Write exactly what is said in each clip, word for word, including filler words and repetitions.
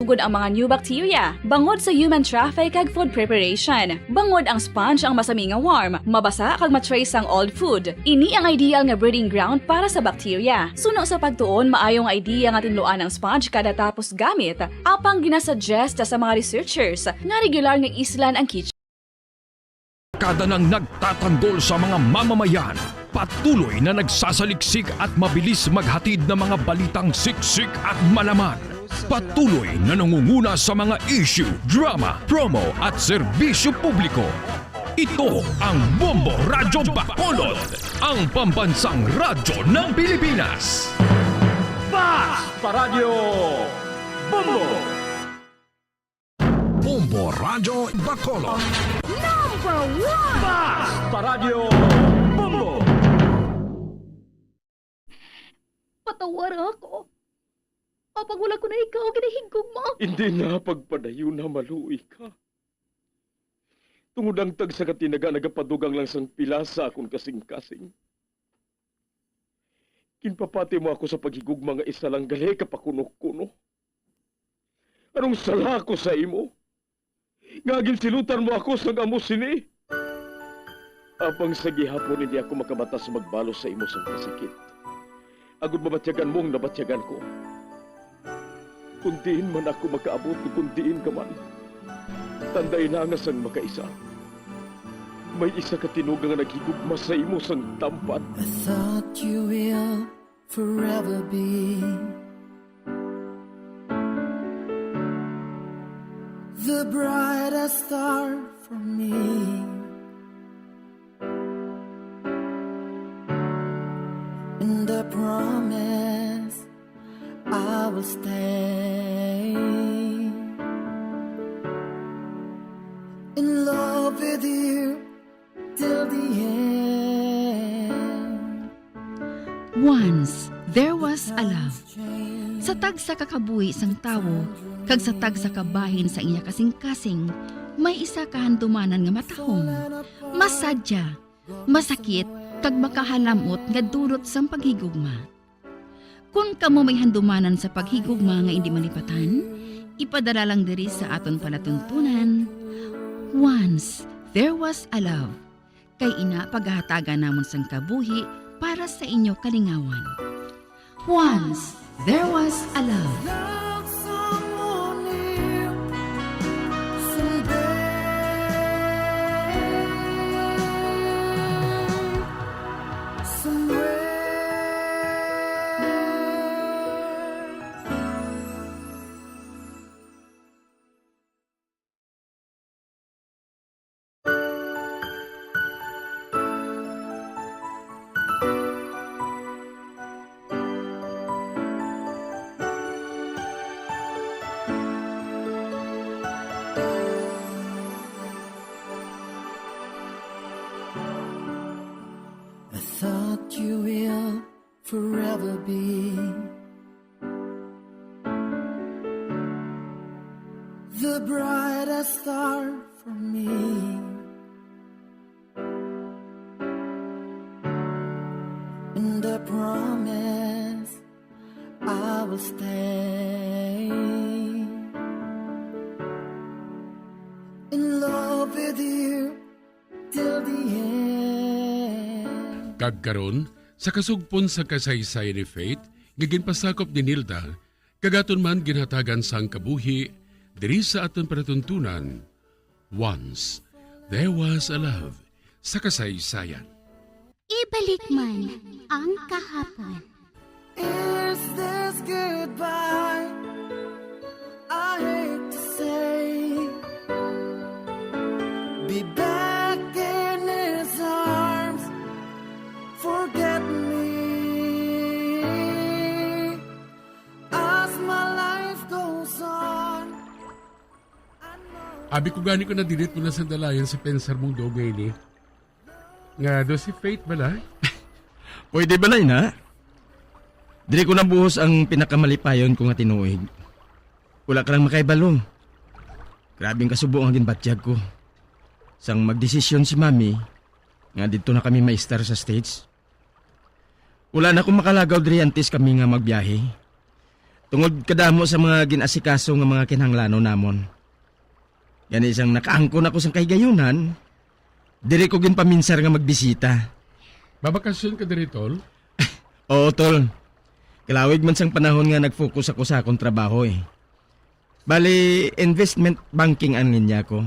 gud ang mga new bacteria bangod sa human traffic kag food preparation. Bangod ang sponge ang masami nga warm, mabasa kag ma-trace sang old food. Ini ang ideal nga breeding ground para sa bacteria. Suno sa pagtuon, maayo nga idea nga tinluan ang sponge kada tapos gamit, apang ginasuggest sa mga researchers nga regular nga islan ang kitchen. Kada nang nagtatanggol sa mga mamamayan, patuloy na nagsasaliksik at mabilis maghatid ng mga balitang siksik at malaman. Patuloy na nangunguna sa mga issue, drama, promo at serbisyo publiko. Ito ang Bombo Radyo Bacolod, ang pambansang radyo ng Pilipinas. Fast Radyo Bombo! Bombo Radyo Bacolod. Number one! Fast Radyo Bombo! Patawara ako. Apang wala ko na ikaw ginahigugma. Hindi na pagpadayon na maluoy ka. Tungod ang tagsa ka tinaga nagapadugang lang sang pila sa akon kasing-kasing. Ginpapati mo ako sa paghigugma nga isa lang gali ka pakuno-kuno. Anong sala ako sa imo? Nga ginsilutan mo ako sang amo sini? Apang sa gihapon hindi ako makabatas magbalos sa imo sang kasakit, agod mabatyagan mo ang nabatyagan ko. Kon diin man ako makaabot, kon diin ka man, tandai na nga sang makaisa, may isa ka tinuga nga naghigugma sa imo sang tampad. I thought you will forever be the brightest star for me. And I promise I will stay in love with you till the end. Once, there was a love. Sa tagsa ka kabuhi sang tawo kag sa tagsa ka bahin sa iya kasing-kasing, may isa ka handumanan nga matahom, masadya, masakit, kag makahalamot nga dulot sang paghigugma. Kon kamo may handumanan sa paghigugma nga indi malipatan, ipadala lang diri sa aton palatuntunan, Once There Was a Love, kay ina pagahatagan namon sang kabuhi para sa inyo kalingawan. Once There Was a Love. I thought you will forever be the brightest star for me. And I promise I will stay in love with you till the end. Kag karon, sa kasugpon sa kasaysayan ni Faith nga ginpasakop ni Nilda, kag aton man ginhatagan sang kabuhi diri sa aton palatuntunan, Once There Was a Love sa kasaysayan. Ibalik man ang kahapon. Is this goodbye? I hate to say, be back in his arms. Forget me as my life goes on. Abi ko gani ko na-delete mo na sa dalayan sa pensar mong dugay ni. Nga do si Faith bala? Pwede bala na? Diri ko nabuhos ang pinakamalipayon ko nga tinuig. Wala ka lang makaibalo. Grabe ang kasubo nga ginbatyag ko. Sang magdesisyon si Mami nga didto na kami maistar sa States. Wala na ko makalagaw diri antes kami nga magbiyahe. Tungod kadamo sa mga gin-asikaso nga mga kinahanglanon namon. Gani, sang nakaangkon ako sang kahigayunan, diri ko ginpaminsar nga magbisita. Babakasyon ka diri, tol? Oo, tol. Kalawig man sang panahon nga nag-focus ako sa akon trabaho, eh. Bali, investment banking ang linya ko.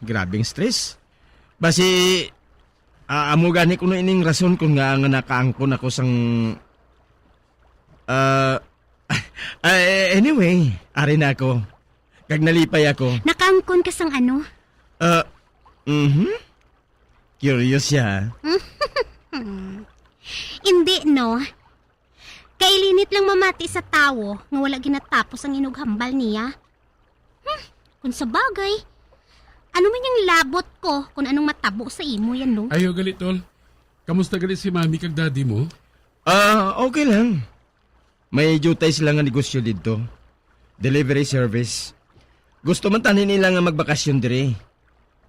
Grabing stress. Basi, ah, amo gani kuno ining rason kung nga nga nakaangkon ako sang, ah, ah, anyway, ari na ako. Kag nalipay ako. Nakaangkon ka sang ano? Ah, mhm. Curious siya. Hindi, no? Kailinit lang mamati sa tawo nga wala ginatapos ang inughambal niya. Hmm, kung sa bagay, ano man yung labot ko kung anong matabo sa imo yan, no? Ayo gali, tol. Kamusta gali si mami kag daddy mo? Ah, okay lang. May jutay sila nga negosyo didto. Delivery service. Gusto man tani nila nga magbakasyon diri.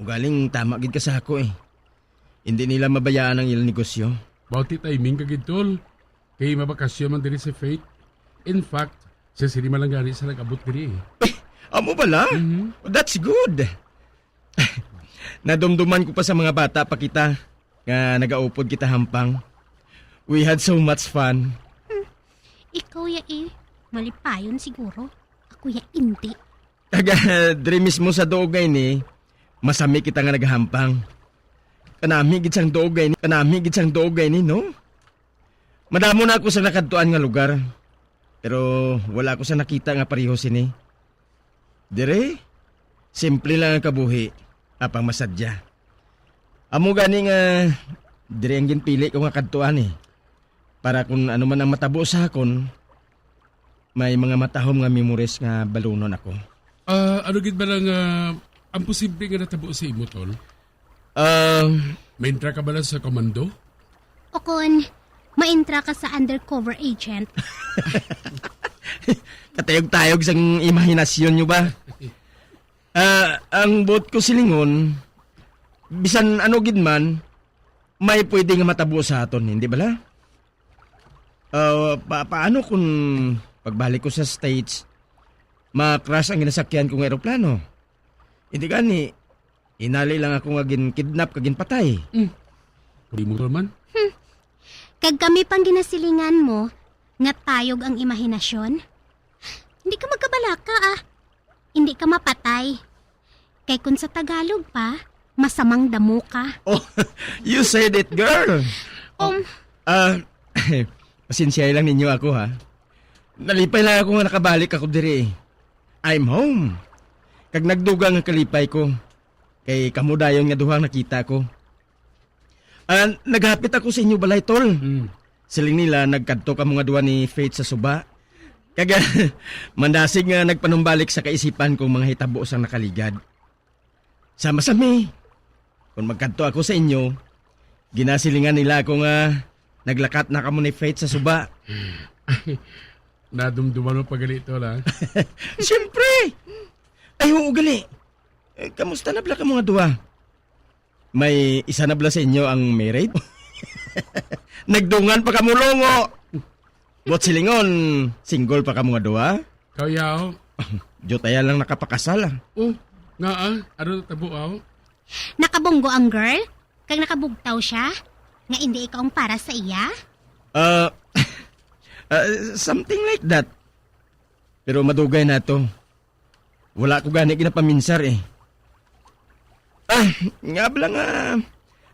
Ugaling tama gid ka sa ako, eh. Hindi nila mabayaan ang ilang negosyo. Bauti timing ka gid, tol. Kay mabakasyon man diri si Faith. In fact, siya sini man lang gani sa nag-abot diri, eh. Eh, amo bala? Mhm. That's good. Nadumduman ko pa sa mga bata pa kita nga nagaupod kita hampang. We had so much fun. Hmm. Ikaw ya, eh. Malipayon siguro. Ako ya, hindi. Taga diri mismo sa duog nga ini, masami kita nga nagahampang. Kanami gid sang duog nga ini, kanami gid sang duog nga ini, no? Madamo na ako sa nakadtuan nga lugar, pero wala ako sa nakita nga pareho sini. Dire, simple lang ang kabuhi, apang masadya. Amo gani nga dire ang ginpili ko nga kadtuan, eh, para kun ano man ang matabo sa akon, may mga matahom nga memories nga balunon ako. Ah, ano gid bala nga ang posible nga natabo sa imo, tol? Ah, Maentra ka bala sa komando? O kon, maentra ka sa undercover agent? Katayog-tayog sang imahinasyon nyo ba? Ah, ang buot ko silingon, bisan ano gid man, may pwede nga matabo sa aton, hindi bala? Ah, pa-, paano kung pagbalik ko sa States, ma-crash ang ginasakyan ko nga eroplano? Hindi gani, hinali lang ako nga gin-kidnap kag ginpatay. Mm. Problema man. Hmm. Kag kami pang ginasilingan mo nga tayog ang imahinasyon? Hindi ka magkabalaka, ah. Hindi ka mapatay. Kay kun sa Tagalog pa, masamang damo ka. Oh, you said it, girl. Um, Ah, pasensya lang ninyo ako, ha. Nalipay lang ako nga nakabalik ako diri. I'm home. Kag nagdugang ang kalipay ko. Kay kamo dayon nga duha ang nakita ko. Ah, naghapit ako sa inyo balay, tol. Mm. Siling nila, nagkadto kamo nga duha ni Faith sa suba. Kag, mandasig nga nagpanumbalik sa kaisipan kong mga hitabo sang nakaligad. Sama-sami, kung magkadto ako sa inyo, ginasilingan nila ako nga naglakat na kamo ni Faith sa suba. Nadumduman mo pa gali, tol, ha? Siyempre! Ay, oo, gali. Eh, kamusta na bala kamo nga duha? May isa na bala sa inyo ang married? Nagdungan pa kamo, Longo! Buot silingon, single pa kamo nga duha? Kayaw. Jutaya lang nakapakasal, ah. Oh, nga, ah. Ano tabo, aw? Nakabunggo ang girl? Kag nakabugtaw siya? Nga indi ikaw ang para sa iya? Ah, ah, something like that. Pero madugay na to. Wala ko gani ginapaminsar, eh. Ah, nga bala nga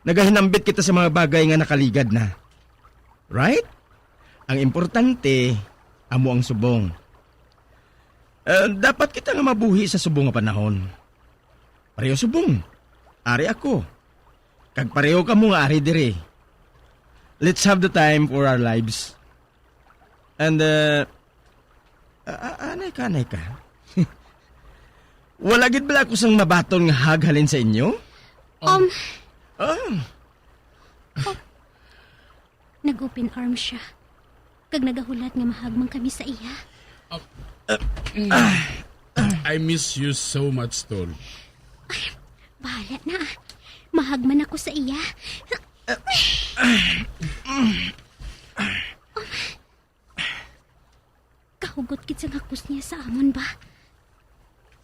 nagahinambit kita sa mga bagay nga nakaligad na. Right? Ang importante, amo ang subong. Ah, dapat kita nga mabuhi sa subong nga panahon. Pareho subong. Ari ako. Kag pareho kamo nga ari diri. Let's have the time for our lives. And, uh, a-, a-, anay ka, anay ka. Wala gid bala ako sang mabaton nga hug halin sa inyo? Um, Ah. Nag-open arms siya. Kag nagahulat nga mahagmang kami sa iya. Ah, I miss you so much, tol. Bahala na. Mahagman ako sa iya. Hugot gid sang hakos niya sa amon ba?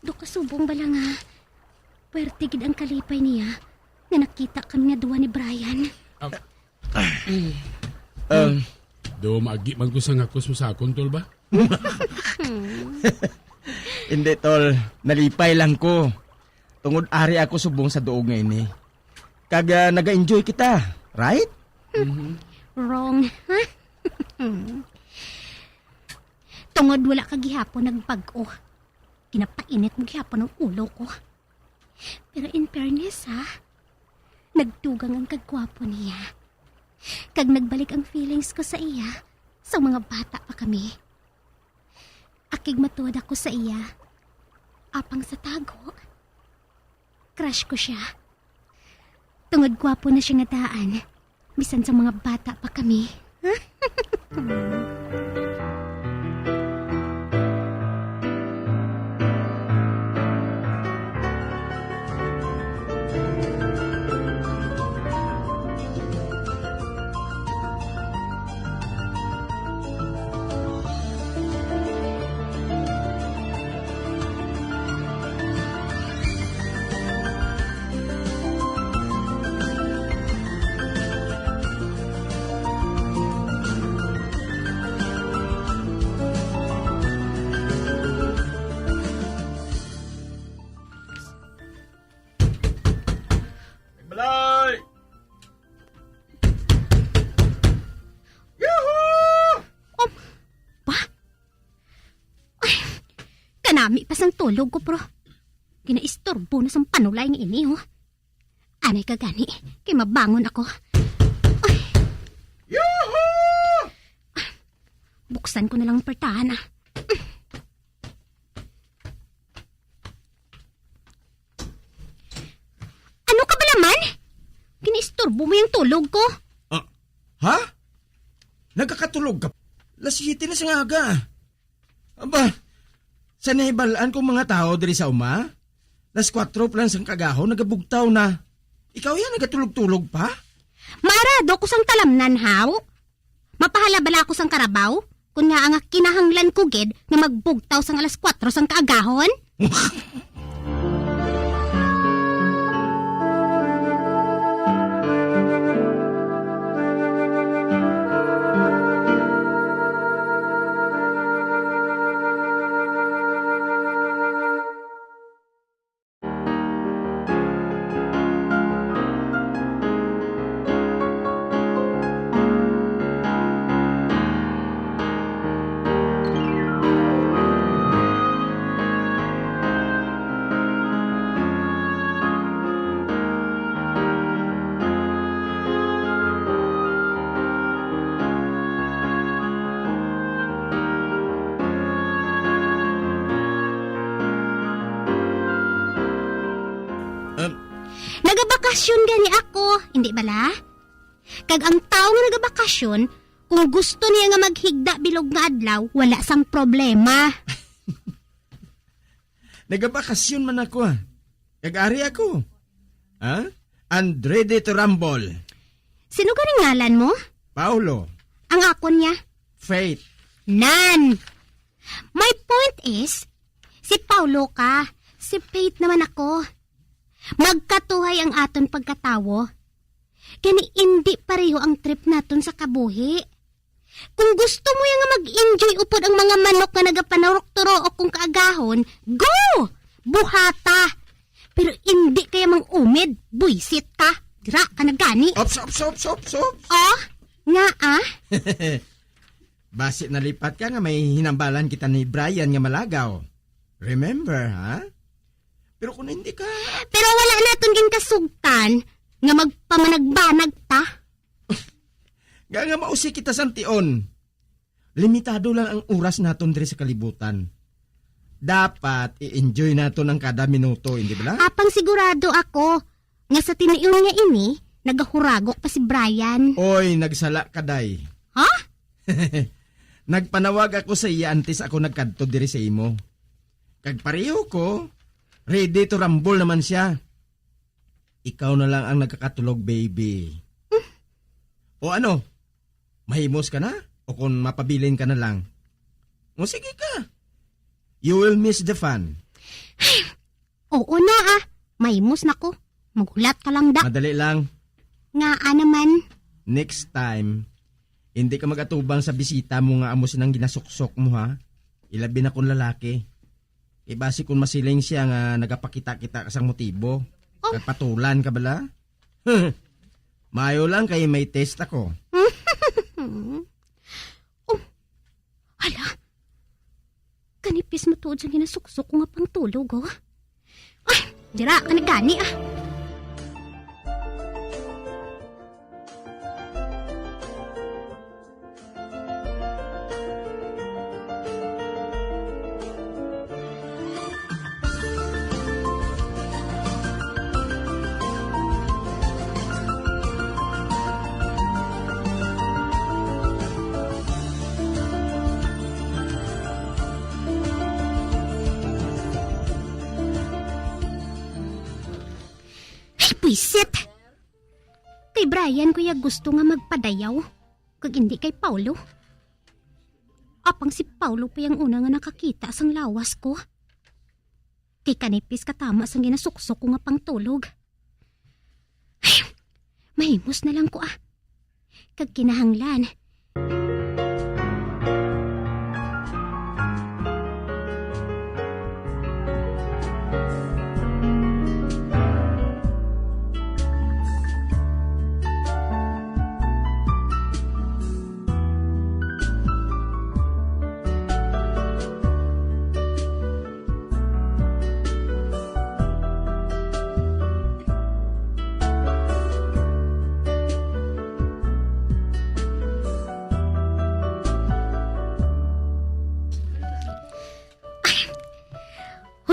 Do ka subong bala nga puwerte gid ang kalipay niya nga nakita kami nga duha ni Brian. Um, Um, do maagi man ko sang hakos mo sa akon, tol, ba? Hindi, tol. Nalipay lang ko. Tungod ari ako subong sa duog nga ini. Kag, ah, naga-enjoy kita, right? Wrong. Tungod wala ka gihapon nagbag-o, ginapainit mo gihapon ang ulo ko. Pero in fairness, ha, nagdugang ang kagwapo niya. Kag nagbalik ang feelings ko sa iya sa mga bata pa kami. Akig matuod ako sa iya. Apang sa tago, crush ko siya. Tungod gwapo na siya nga daan, bisan sa mga bata pa kami. Balay! Yahoo! Um, ba? Ay, kanami pa sang tulog ko, pero ginaistorbo na sang panulay nga ini, oh. Anay ka gani, kay mabangon ako. Ay. Yahoo! Buksan ko na lang ang pertahan, ah. Ano ka bala man? Ginaistorbo mo yung tulog ko. Ah, ha? Nagakatulog ka? Las siyete na sa aga. Aba, sa nahibalaan kong mga tao diri sa uma, las kuwatro pa lang sang kagahon nagabugtaw na. Ikaw yan, nagatulog-tulog pa? Maarado ko sang talamnan, haw? Mapahala bala ako sang karabaw? Kun nga ang kinahanglan ko gid nga magbugtaw sang alas kuwatro sang kaagahon? Um, Nagabakasyon gani ako, hindi bala? Kag ang tawo nga nagabakasyon, kung gusto niya nga maghigda bilog nga adlaw, wala sang problema. Nagabakasyon man ako, ah. Kag ari ako. Ha? And ready to rumble. Sino gani ngalan mo? Paulo. Ang akon niya? Faith. Nan! My point is, si Paulo ka, si Faith naman ako. Magkatuhay ang aton pagkatawo. Gani indi pareho ang trip naton sa kabuhi. Kung gusto mo ya nga mag-enjoy upod ang mga manok nga nagapanurok-turook kong kaagahon, go! Buhata! Pero indi kaya mang-umid, buisit ka. Dira ka na gani. Ops, ops, ops, ops, ops. Oh? Nga, ah? Basi nalipat ka nga may hinambalan kita ni Brian nga malagaw. Remember, ha? Pero kung hindi ka Pero wala naton ginkasugtan nga magpamanagbanag ta. Nga, nga mausi kita sang tion. Limitado lang ang oras naton diri sa kalibutan. Dapat i-enjoy naton ang kada minuto, hindi bala? Apang sigurado ako nga sa tinuyon nga ini, nagahuragok pa si Brian. Oy, nagsala ka, day. Ha? Nagpanawag ako sa iya antes ako nagkadto diri sa imo. Kag pareho ko, ready to rumble naman siya. Ikaw na lang ang nagkakatulog, baby. O ano? Mahimos ka na? O kung mapabilin ka na lang? O, sige ka. You will miss the fun. Oo na, ah. Mahimos na ko. Maghulat ka lang, da. Madali lang. Ngaa naman? Next time, hindi ka mag-atubang sa bisita mo nga amo sinang ginasuksok mo, ha? Ilabi na kung lalaki. Kay basi kung masiling siya nga nagapakita-kita ka sang motibo, Oh. nagpatulan ka bala? Maayo lang kay may test ako. Oh, hala. Kanipis mo tuod sang ginasuksok ko nga pangtulog, oh. Ay, dira ka na gani, ah. Ay, pwisit! Kay Brian ko ya gusto nga magpadayaw, kag indi kay Paulo. Apang si Paulo pa yang una nga nakakita sang lawas ko. Kay kanipis katama sang ginasuksok ko nga pangtulog. Ay, mahimos na lang ko, ah. Kag kinahanglan.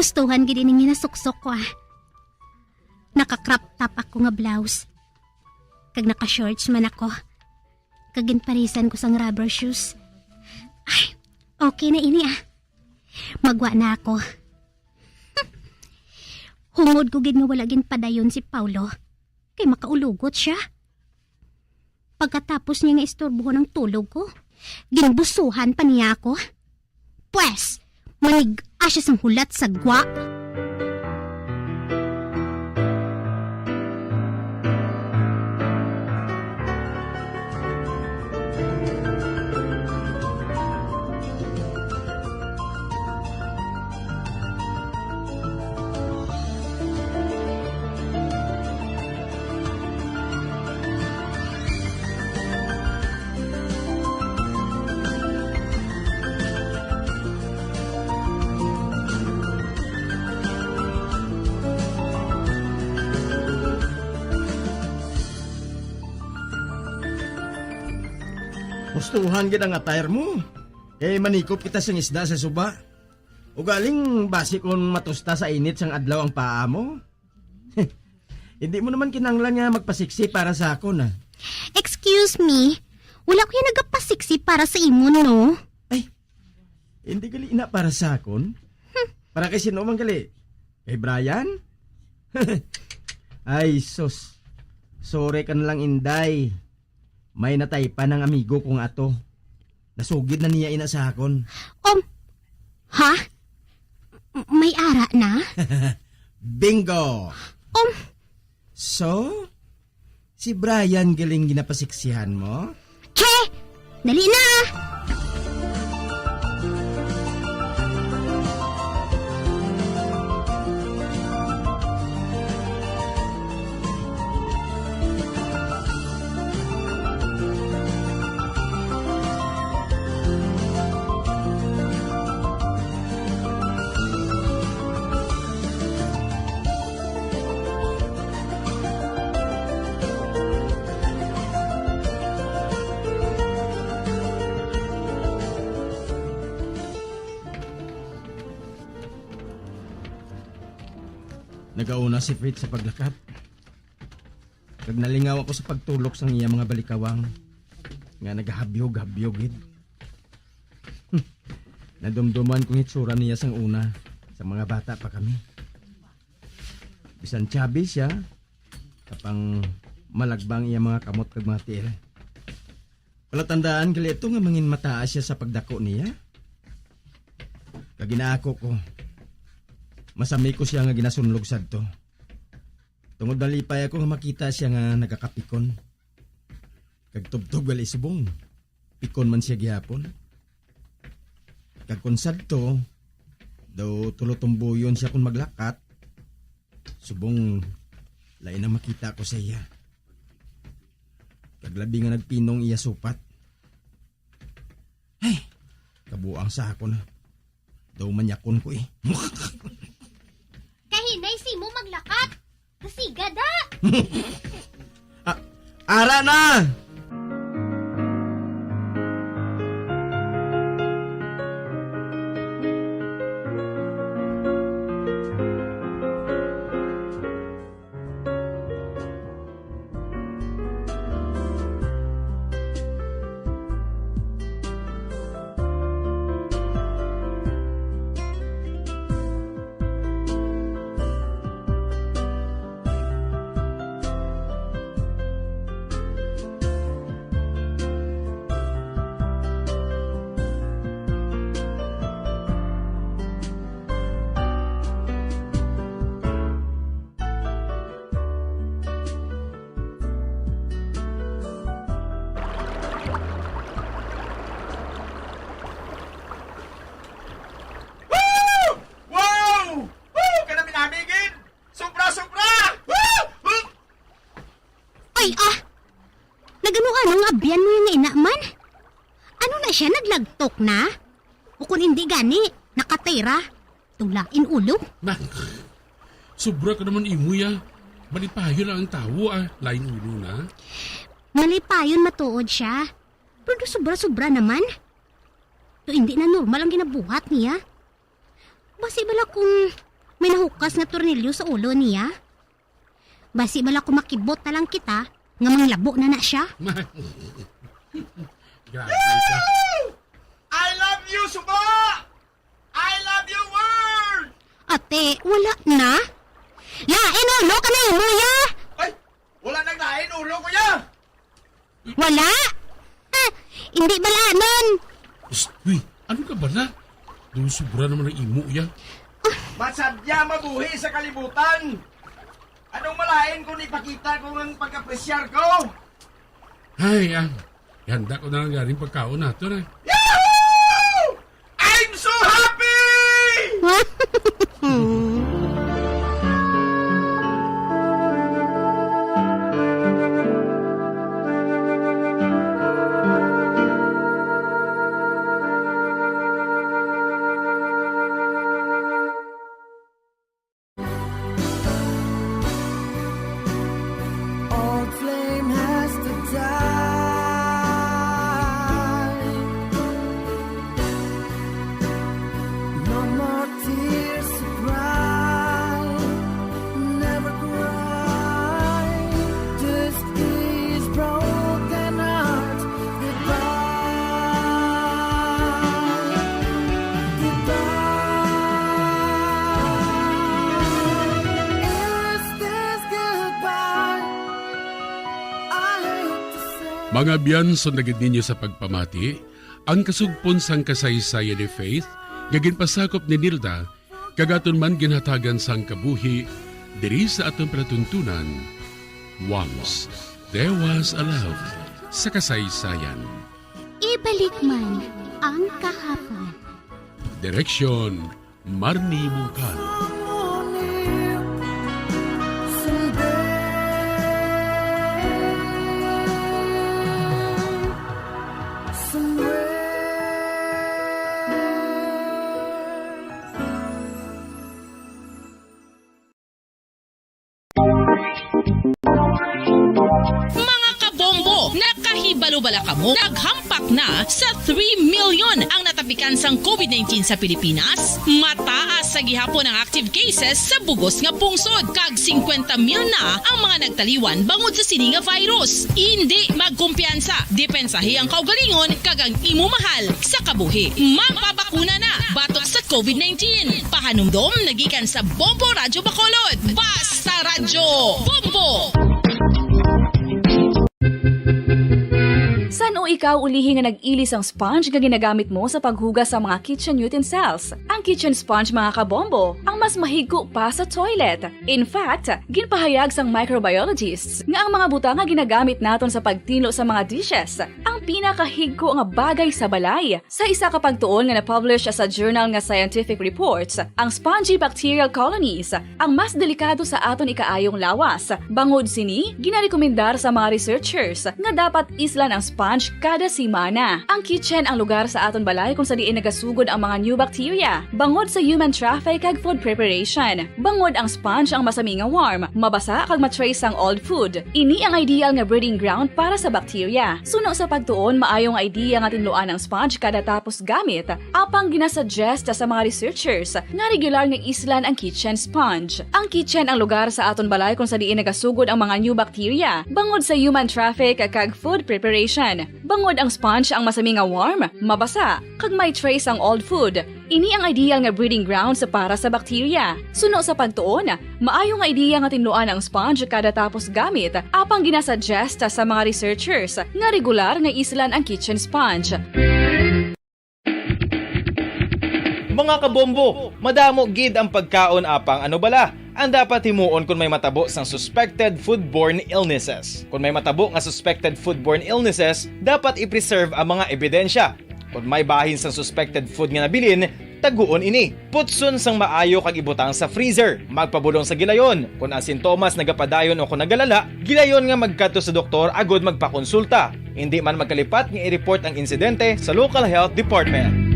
Hustuhan gid ining ginasuksok ko, ah. Naka-crop top ako nga blouse. Kag naka-shorts man ako. Kag ginparisan ko sang rubber shoes. Ay, okay na ini, ah. Magwa na ako. Hungod ko gid nga wala ginpadayon si Paulo, kay makaulugot sia. Pagkatapos niya nga istorbohon ang tulog ko, ginbusuhan pa niya ako. Pwes, manig-a siya sang hulat sa gwa. Hustuhan gid ang attire mo. Kay manikop kita sing isda sa suba. Ugaling basi kon matusta sa init sang adlaw ang paa mo. Hindi mo naman kinahanglan nga magpasiksi para sa akon, ah. Excuse me, wala ko yan nagapasiksi para sa imo, no? Ay, hindi gali na para sa akon? Hmm. Para kay sino man gali? Kay Brian? Ay, sus. Sorry ka na lang, Inday. May nataypan ang amigo ko nga ato. Nasugid na niya ina sa akon. Um, ha? M-, may ara na? Bingo! Um, So, si Brian galing ginapasiksihan mo? Che! Dali na! Nagauna si Fritz sa paglakat. Kag nalingaw ako sa pagtulok sang iya mga balikawang nga nagahabyog-habyog gid. Nadumduman kong hitsura niya sang una, sa mga bata pa kami. Bisan chubby siya, apang malagbang iya mga kamot kag mga tiil. Palatandaan gali ito nga mangin mataas siya sa pagdako niya. Kag ginaako ko, masami ko siya nga ginasunlog sadto. Tungod nalipay ako nga makita siya nga nagakapikon. Kag tubtob gali subong, pikon man siya gihapon. Kag kon sadto, daw tulo tumboyon siya kon maglakat, subong lain ang makita ko sa iya. Kag labi nga nagpinong iya supat. Ay, kabuang sa ako na. Daw manyakon ko eh. Kahinay si mo maglakat. Kasiga da. Ah, ara na! Woo! Wow! Woo! Kanami-nami gid! Sobra, sobra! Woo! Woo! Ay, ah! Nagano-ano nga abyan mo yung ina man? Ano na siya, naglagtok na? O kung hindi gani, nakatira? Tulain ulo? Ma, sobra ka naman imo, ya. Malipayon lang ang tawo, ah. Lain ulo na. Malipayon matuod siya. Pero sobra-sobra naman. To hindi na normal ang ginabuhat niya. Basi bala kung may nahukas nga tornilyo sa ulo niya? Basi bala kung makibot na lang kita nga manglabo na na siya? Grabe ka. I love you, Suba! I love you, world! Ate, wala na? Lain ulo ka na imo, ya! Ay! Wala nang lain ulo ko, ya! Wala? Ah, hindi balanon. Psst, uy, ano ka bala? Daw sobra naman ang imo, ya. Masadya mabuhi sa kalibutan. Anong malain kung ipakita ko ang pag-apresyar ko? Ay, ah, ihanda ko na lang galing pagkaon nato na. Yahoo! I'm so happy! Old flame has to die. No more tears to cry. Never cry. This is broken heart. Goodbye. Goodbye. Is this goodbye? I hate to say. Mga abyan, sundagid ninyo sa pagpamati ang kasugpon sang kasaysayan ni Faith nga ginpasakop ni Nilda kag aton man ginhatagan sang kabuhi diri sa aton palatuntunan. Once There Was a Love sa Kasaysayan. Ibalik man ang kahapon. Direksyon, Marnie Mungkal. Mga kabombo, nakahibalo bala kamo? Naghampak na sa three million ang natapikan sang covid nineteen sa Pilipinas. Mataas sa gihapon ang active cases sa bugos nga pungsod, kag singkwenta mil na ang mga nagtaliwan bangod sa sini nga virus. Indi magkumpiyansa, depensahi ang kaugalingon kag ang imo mahal sa kabuhi. Magpabakuna na batok sa covid nineteen. Pahanumdom na gikan sa Bombo Radyo Bacolod. Basta Radyo Bombo! San-o Ikaw ulihi nga nag-ili sang sponge nga ginagamit mo sa paghugas sa mga kitchen utensils. Ang kitchen sponge, mga kabombo, ang mas mahigko pa sa toilet. In fact, ginpahayag sang microbiologists nga ang mga butang nga ginagamit naton sa pagtinlo sa mga dishes ang pinakahigko nga bagay sa balay. Sa isa ka pagtuon nga na-publish sa journal nga Scientific Reports, ang spongy bacterial colonies ang mas delikado sa aton ikaayong lawas. Bangod sini, ginarekomendar sa mga researchers nga dapat islan ang sponge kada semana. Ang kitchen ang lugar sa aton balay kung sa diin nagasugod ang mga new bacteria, bangod sa human traffic kag food preparation. Bangod ang sponge ang masami nga warm, mabasa kag ma-trace sang old food. Ini ang ideal nga breeding ground para sa bacteria. Suno sa pagtuon, maayo nga idea nga tinluan ang sponge kada tapos gamit, apang ginasuggest sa mga researchers nga regular nga islan ang kitchen sponge. Ang kitchen ang lugar sa aton balay kung sa diin nagasugod ang mga new bacteria, bangod sa human traffic kag food preparation. Bangod ang sponge ang masami nga warm, mabasa, kag may trace ang old food. Ini ang ideal nga breeding grounds para sa bacteria. Suno sa pagtuon, maayo nga ideya nga tinluan ang sponge kada tapos gamit, apang ginasuggest sa mga researchers nga regular nga islan ang kitchen sponge. Mga kabombo, madamo gid ang pagkaon, apang ano bala ang dapat himuon kon may matabo sang suspected foodborne illnesses? Kon may matabo nga suspected foodborne illnesses, dapat i-preserve ang mga ebidensya. Kon may bahin sang suspected food nga nabilin, taguon ini. Putson sang maayo kag ibutang sa freezer. Magpabulong sa gilayon. Kon ang sintomas nagapadayon o kon nagalala, gilayon nga magkadto sa doktor agud magpakonsulta. Indi man magkalipat nga i-report ang insidente sa local health department.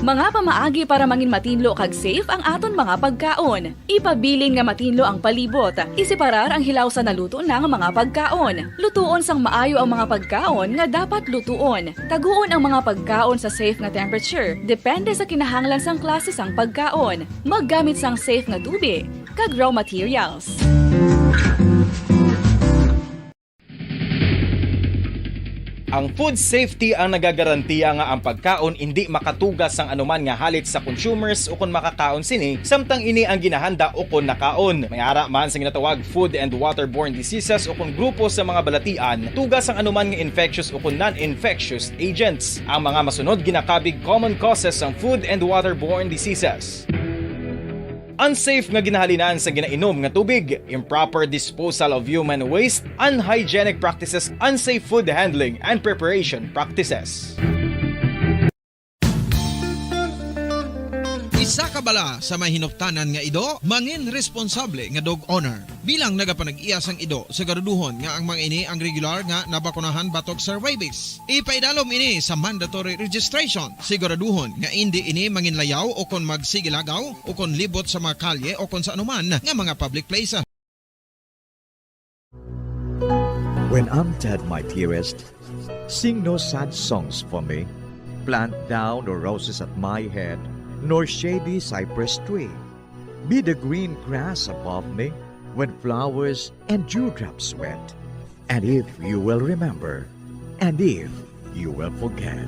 Mga pamaagi para mangin matinlo kag safe ang aton mga pagkaon. Ipabilin nga matinlo ang palibot. Iseparar ang hilaw sa naluto na nga mga pagkaon. Lutuon sang maayo ang mga pagkaon nga dapat lutuon. Taguon ang mga pagkaon sa safe nga temperature, depende sa kinahanglan sang klase sang pagkaon. Maggamit sang safe nga tubi kag raw materials. Ang food safety ang nagagarantiya nga ang pagkaon indi makatuga sang anuman nga halit sa consumers ukon makakaon sini, samtang ini ang ginahanda ukon nakaon. May ara man sa ginatawag food and waterborne diseases ukon grupo sa mga balatian, tuga sang anuman nga infectious ukon non-infectious agents. Ang mga masunod ginakabig common causes sang food and waterborne diseases. Unsafe nga ginahalinan sa ginainom nga tubig, improper disposal of human waste, unhygienic practices, unsafe food handling and preparation practices. Isa ka bala sa may hinuptanan nga ido, mangin responsable nga dog owner. Bilang nagapanag-iya sang ido, siguraduhon nga ang mga ini ang regular nga nabakunahan batok sa rabies. Ipaidalom ini sa mandatory registration. Siguraduhon nga indi ini manginlayaw o kon magsigilagaw o kon libot sa mga kalye o kon sa anuman nga mga public place. When I'm dead, my dearest, sing no sad songs for me. Plant thou no roses at my head, nor shady cypress tree. Be the green grass above me when flowers and dewdrops wet. And if you will remember, and if you will forget.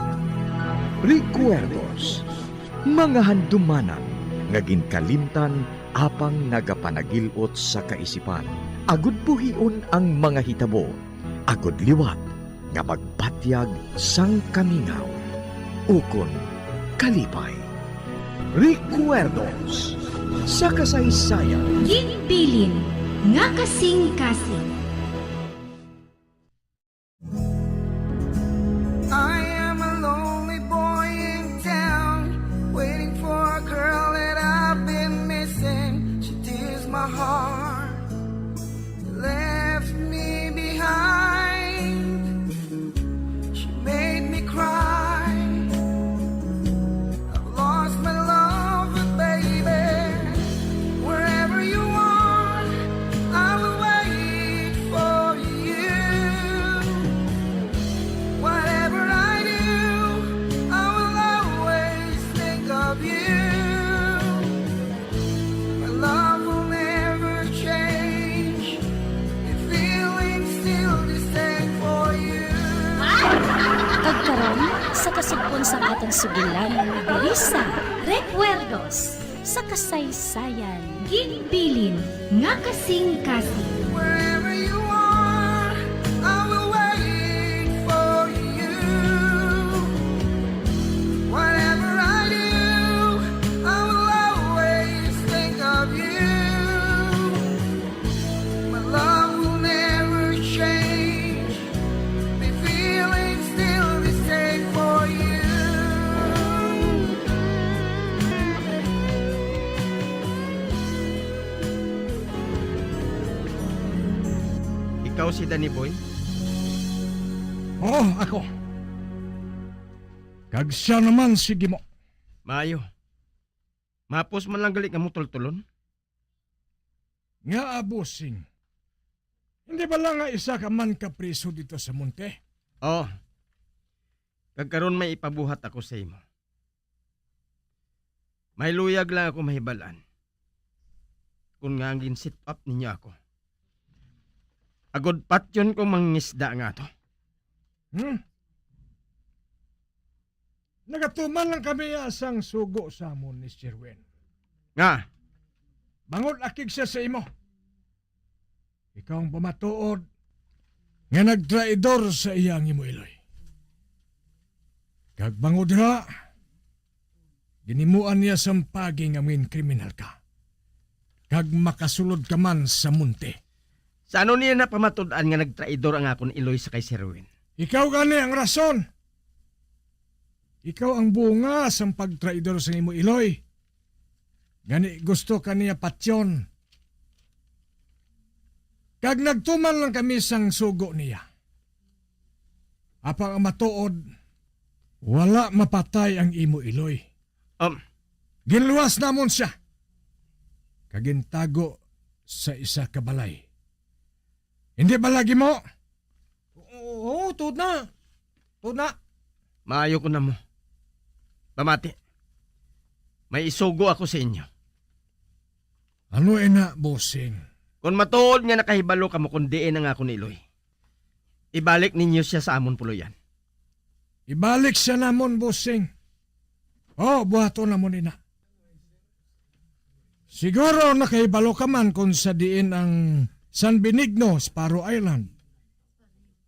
Recuerdos, mga handumanan nga ginkalimtan apang nagapanagil-ot sa kaisipan. Agud buhion ang mga hitabo, agud liwat nga magbatyag sang kamingaw ukon kalipay. Recuerdos sa kasaysayan. Ginbilin nga kasing-kasing. I am a lonely boy in town, waiting for a girl that I've been missing. She tears my heart, left me behind. She made me cry. I've lost my love, but baby, wherever you are, I will wait for you. Whatever I do, I will always think of you. My love will never change. The feeling's still the same for you. Kag karon, sa kasugpon sang aton sugilanon diri sa Recuerdos sa Kasaysayan. Ginbilin nga kasing-kasing. Wherever you O si Danny Boy? Oo, ako. Kag siya naman si Gimo. Maayo. Mapos man lang gali nga mo tultulon. Nga, ah, bossing. Hindi ba lang nga isa ka man ka priso dito sa monte? Oh. Kag karon may ipabuhat ako sa imo. May luyag lang ako mahibal-an. Kung nga ang gin-set up ninyo ako. Agod patyon ko mangisda nga ato. Hmm? Nagatuman lang kami, ah, sang sugo sa amon ni Sherwin. Nga? Bangod akig siya sa imo. Ikaw ang pamatuod nga nagtraidor sa iya ang imo iloy. Kag bangod dira, ginimuan niya sang pagi nga mangin kriminal ka, kag makasulod ka man sa munti. Sa ano niya napamatud-an nga nagtraidor ang akon iloy sa kay Sherwin? Ikaw gani ang rason. Ikaw ang bunga sang pagtraidor sa imo iloy. Gani gusto ka niya patyon. Kag nagtuman lang kami sang sugo niya. Apang ang matuod, wala mapatay ang imo iloy. Um, Ginluwas namon sia, kag gintago sa isa ka balay. Hindi ba lagi mo? Oo, tuod na. Tuod na. Maayo ko na mo. Pamati, may isugo ako sa inyo. Ano ina, bossing? Kon matuod nga nakahibalo kamo kon diin ang akon iloy, ibalik ninyo sia sa amon puloy-an. Ibalik sia namon, bossing. Oh, buhaton namon ina. Siguro nakahibalo ka man kon sa diin ang San Benigno, Sparrow Island.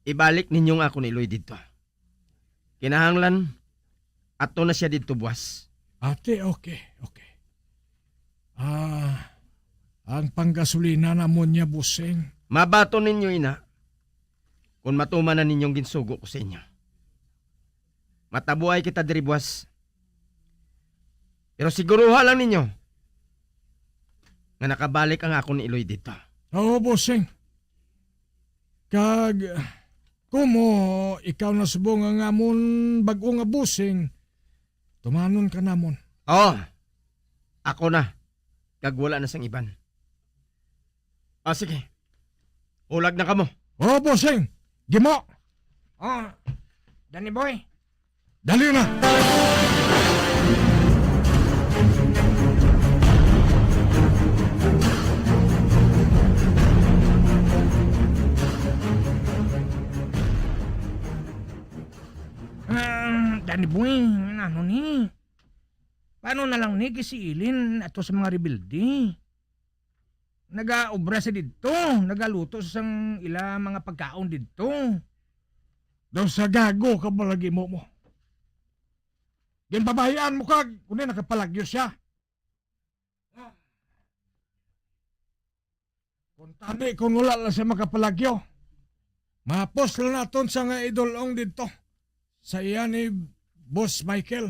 Ibalik ninyo ang akon iloy didto. Kinahanglan ato na sia didto buwas. Ate, okay, okay. Ah, ang panggasolina namon niya, bossing. Mabaton ninyo ina, kon matuman na ninyong ginsugo ko sa inyo. Matabuhay kita diri buwas. Pero siguruha lang ninyo nga nakabalik ang akon iloy didto. Oo, bossing. Kag, kumo ikaw na subong ang amon bag-o nga bossing, tumanon ka namon. Oo. Ako na. Kag wala na sang iban. Ah, sige. Hulag na kamo. Oh, bossing. Gimo. Oh, Danny Boy. Dali na. Ah, Danny Boy, ano ni? Paano na lang ni si Ilin ato sa mga rebelde? Nagaobra siya didto, nagaluto sa sang ila mga pagkaon didto. Daw sa gago ka ba lagi mo mo? Ginpabahian mo kag kundi nakapalagyo siya. Kung tani, kung wala lang siya makapalagyo, mahapos lang naton sa nga idol-ong didto sa iya ni Boss Michael.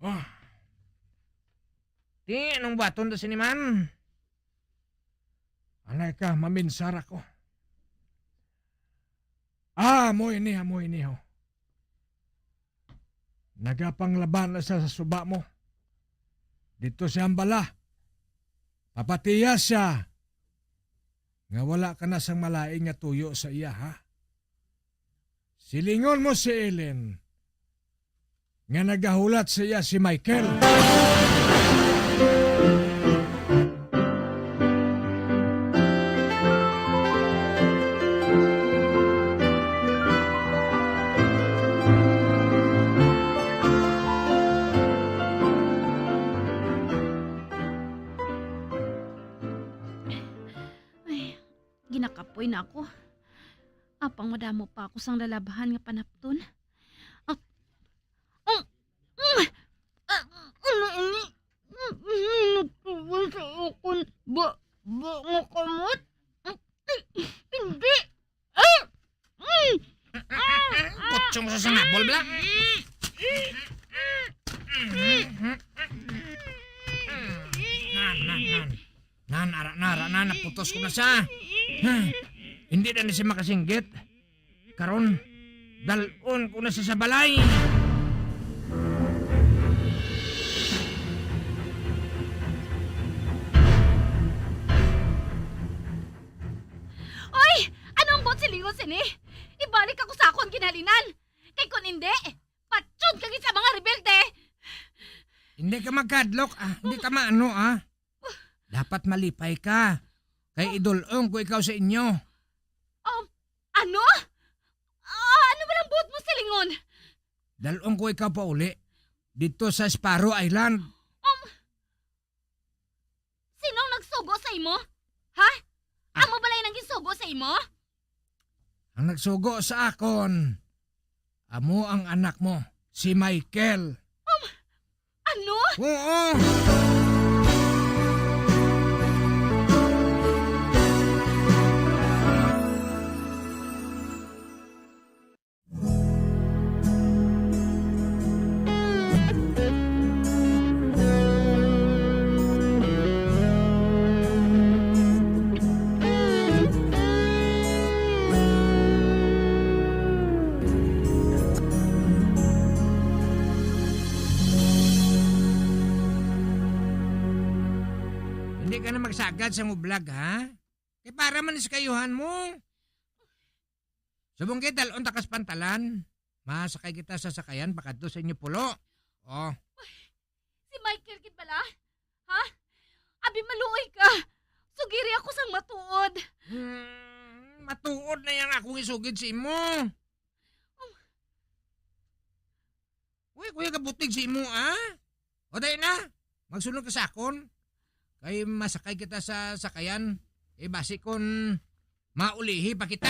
Ah. Ti, anong baton to sini man? Anay ka, maminsara ko. Ah, amo ini, amo ini, ho. Nagapanglaban na siya sa suba mo. Dito siya ang bala. Papatiya siya nga wala ka na sang malain nga tuyo sa iya, ha? Silingon mo si Ellen nga nagahulat sa iya si Michael. Ay, ginakapoy na ako. Apang madamo pa ako sang lalabhan nga panapton. Ah, mm, mm, ah, ano ini? Mm, mm, natuwa sa akon ba, ba nga kamot? Mm, ay, hindi. Ah, mm, ah, ah, Kutsong sa sangabol, bala. Nan, nan, nan. Nan, ara na, ara na, naputos ko na siya. Ha? Hindi na ni siya makasinggit. Karon, dal-on ko na siya sa balay. Oy! Ano ang buot silingon sini? Ibalik ako sa akon ginhalinan. Kay kun hindi, patyon ka gid sa mga rebelde. Hindi ka magkadlok, ah. Hindi ka maano, ah. Dapat malipay ka. Kay idul-ong ko ikaw sa inyo. Um, ano? Ah, ano man ang buot mo silingon? Dal-ong ko ikaw pauli dito sa Sparrow Island. Um, sino ang nagsugo sa imo? Ha? Ah. Amo balay nang ginsugo sa imo? Ang nagsugo sa akon, amo ang anak mo, si Michael. Um, ano? Oo. Hindi ka na magsagad sa mublag, ha? Kay para man sa kayuhan mo. Subong gid, dal-on ta kas pantalan. Masakay kita sa sakayan pakadto sa inyo pulo. Oh. Si Michael gid bala? Ha? Abi, maluoy ka. Sugiri ako sang matuod. Hmm, matuod na yang akong isugid sa imo. Uy, kuya, kabutig sa imo, ah. O, dali na. Magsulod ka sa akon. Kay masakay kita sa sakayan. Eh, basi kon maulihi pa kita.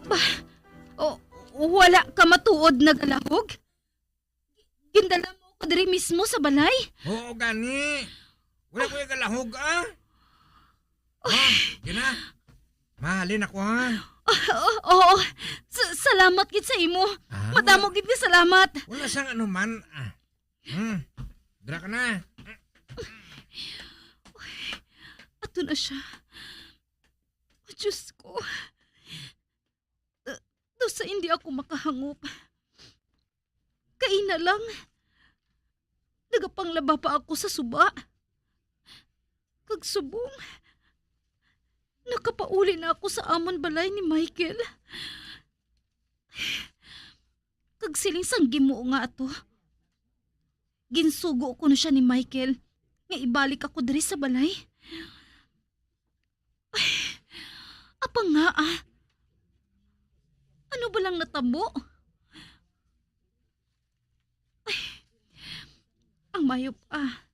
Ba, o, wala ka matuod nagalahog? Gindala mo ko diri mismo sa balay? Oo, gani. Wala ko yung kalahog, ah. Ah, yun na. Mahalin ako, ha? Ah, oo, oo. Sa-, salamat gid sa imo. Ah, Madamo wala, gid nga salamat. Wala sang anuman, ah. Hmm. Dira ka na. Ato na siya. Oh, Diyos ko. Daw sa hindi ako makahangop. Kaina lang, nagapanglaba pa ako sa suba. Kag subong, nakapauli na ako sa amon balay ni Michael. Kag siling sang gimo nga ato, ginsugo ko na siya ni Michael nga ibalik ako diri sa balay. Ay, apang nga, ah. Ano ba lang natabo? Ay, ang mayo pa.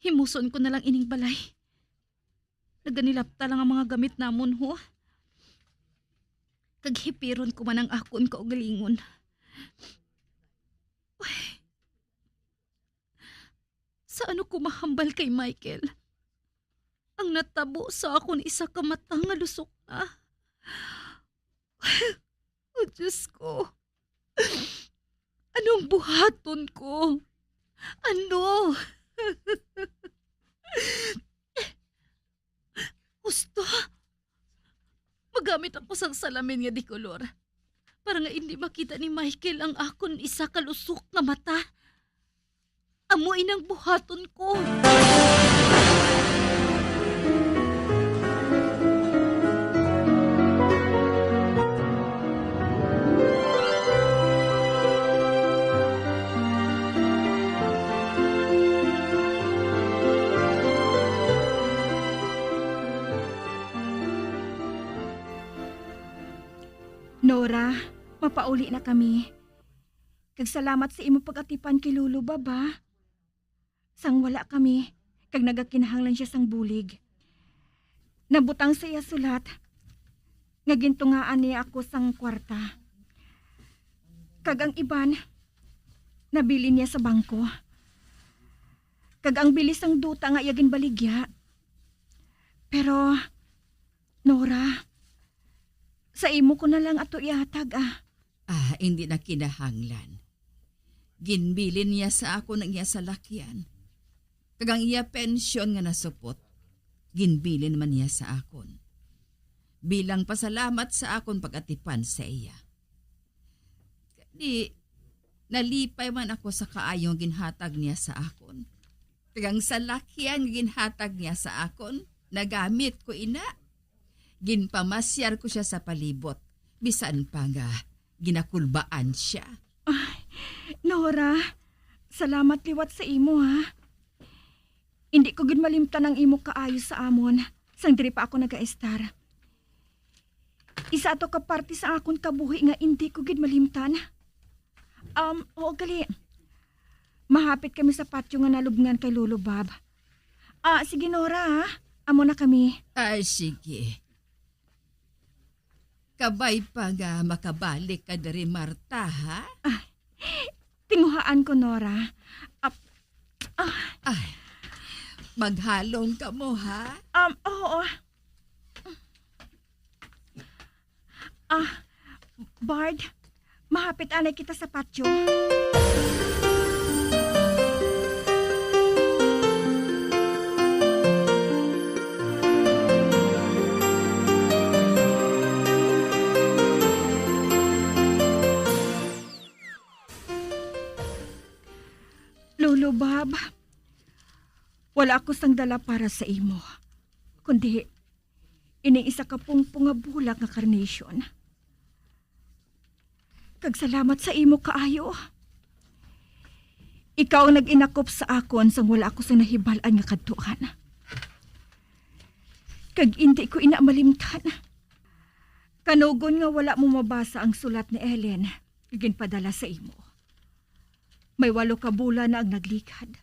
Himuson ko na lang ining balay. Naganilapta lang ang mga gamit namon, ho. Kag hipiron ko man ang akon kaugalingon. Ay, sa ano ko mahambal kay Michael? Ang natabo sa akon isa ka mata nga lusok na. Oh, Diyos ko. Anong buhaton ko? Ano? Husto? Magamit ako sang salamin nga de kolor para nga indi makita ni Michael ang akon isa ka lusok nga mata. Amo inang buhaton ko. Nora, mapauli na kami. Kag salamat sa imo pag-atipan kay Lolo Baba. Sang wala kami, kag nagakinahanglan siya sang bulig, nabutang sa iya sulat nga gintungaan niya ako sang kwarta. Kag ang iban, nabilin niya sa bangko. Kag ang bili sang duta nga iya ginbaligya. Pero Nora, sa imo ko na lang ato ihatag, ah. Ah, hindi na kinahanglan. Ginbilin niya sa akon ang iya salakyan, kag ang iya pensyon nga nasupot, ginbilin man niya sa akon, bilang pasalamat sa akon pag-atipan sa iya. Kani, nalipay man ako sa kaayo nga ginhatag niya sa akon. Kag ang salakyan nga ginhatag niya sa akon, nagamit ko ina. Ginpamasyar ko sia sa palibot, bisan pa nga ginakulbaan sia. Ay, Nora, salamat liwat sa imo, ha. Indi ko gid malimtan ang imo kaayo sa amon, sang diri pa ako nagaestar. Isa ato ka parte sa akon kabuhi nga indi ko gid malimtan. Um, oo, gali. Mahapit kami sa patio nga nalubngan kay Lolo Bob. Ah, sige, Nora, ha? Amo na kami. Ah, sige. Kabay pa nga makabalik ka diri, Marta, ha? Ah, tinguhaan ko, Nora. Ap-, ah. Ay, maghalong ka mo, ha? Um, oo. Ah, Bard, mahapit anay kita sa patio. Lolo Bob, wala ako sang dala para sa imo, kundi ining isa ka pungpong nga bulak nga carnation. Kag salamat sa imo kaayo. Ikaw ang nag-inakop sa akon sang wala ako sang nahibal-an nga kadtuan. Kag indi ko ina malimtan. Kanugon nga wala mo mabasa ang sulat ni Ellen nga ginpadala sa imo. May walo ka bulan na ang nagligad.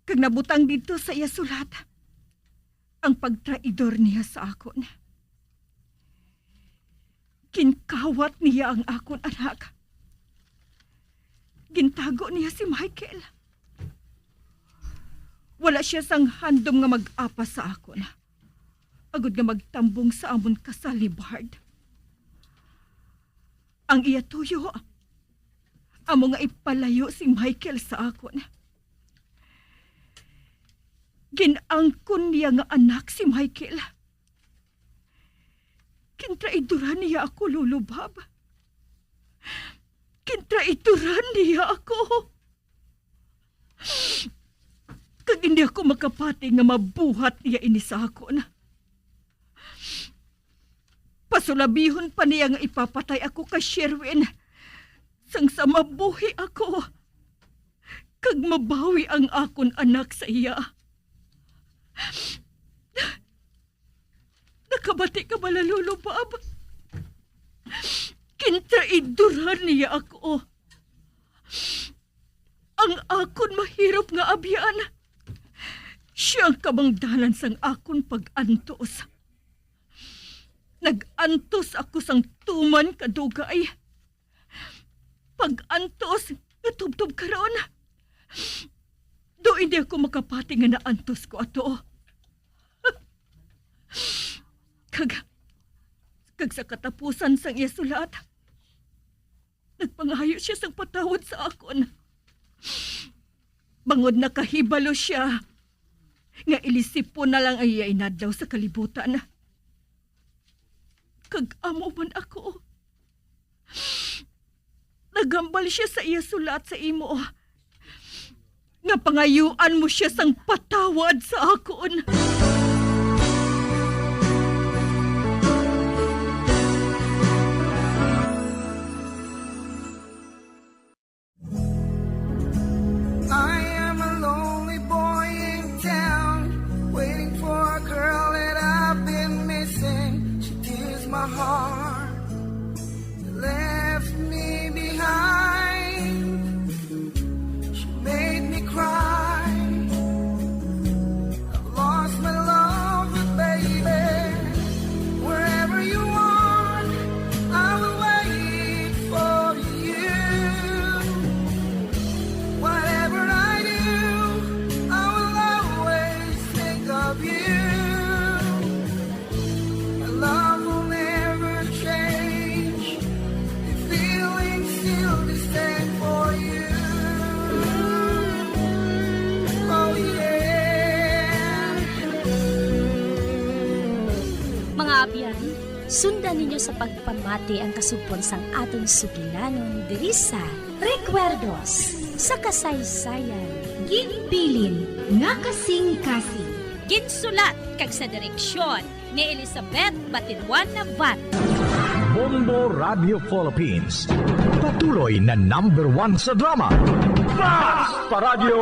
Kag nabutang didto sa iya sulat ang pagtraidor niya sa akon. Ginkawat niya ang akon anak. Gintago niya si Michael. Wala sia sang handom nga mag-apas sa akon, agod nga magtambong sa amon kasal ni Bard. Ang iya tuyo amo nga ipalayo si Michael sa akon. Gin-angkon niya nga anak si Michael. Gintraidoran niya ako, Lolo Bob. Gintraidoran niya ako. Kag hindi ako makapati nga mabuhat niya ini sa akon. Pasulabihon pa niya nga ipapatay ako kay Sherwin, sang sa mabuhi ako, kag mabawi ang akon anak sa iya. Nakabati ka bala, Lolo Bob? Gintraidoran niya ako. Ang akon mahirop nga abyan, sia ang kabangdanan sang akon pag-antos. Nag-antos ako sang tuman ka dugay. Pag-antos nga tubtob karon. Do hindi ako makapati nga naantos ko ato. Kag, kag sa katapusan sang iya sulat, nagpangayo sia sang patawad sa akon. Bangod nakahibalo sia nga ilisipon na lang ang iya inadlaw sa kalibutan. Kag amo man ako. Naghambal sia sa iya sulat sa imo nga pangayuan mo sia sang patawad sa akon. I am a lonely boy in town, waiting for a girl that I've been missing. She tears my heart, left me behind. She made me cry. I've lost my love. Sundan ninyo sa pagpamati ang kasugpon sang aton sugilanon diri sa Recuerdos sa Kasaysayan. Ginbilin nga kasing-kasing. Ginsulat kag sa direksyon ni Elizabeth Batiruan Navarro. Bombo Radio Philippines. Patuloy na number one sa drama. Basta Radyo!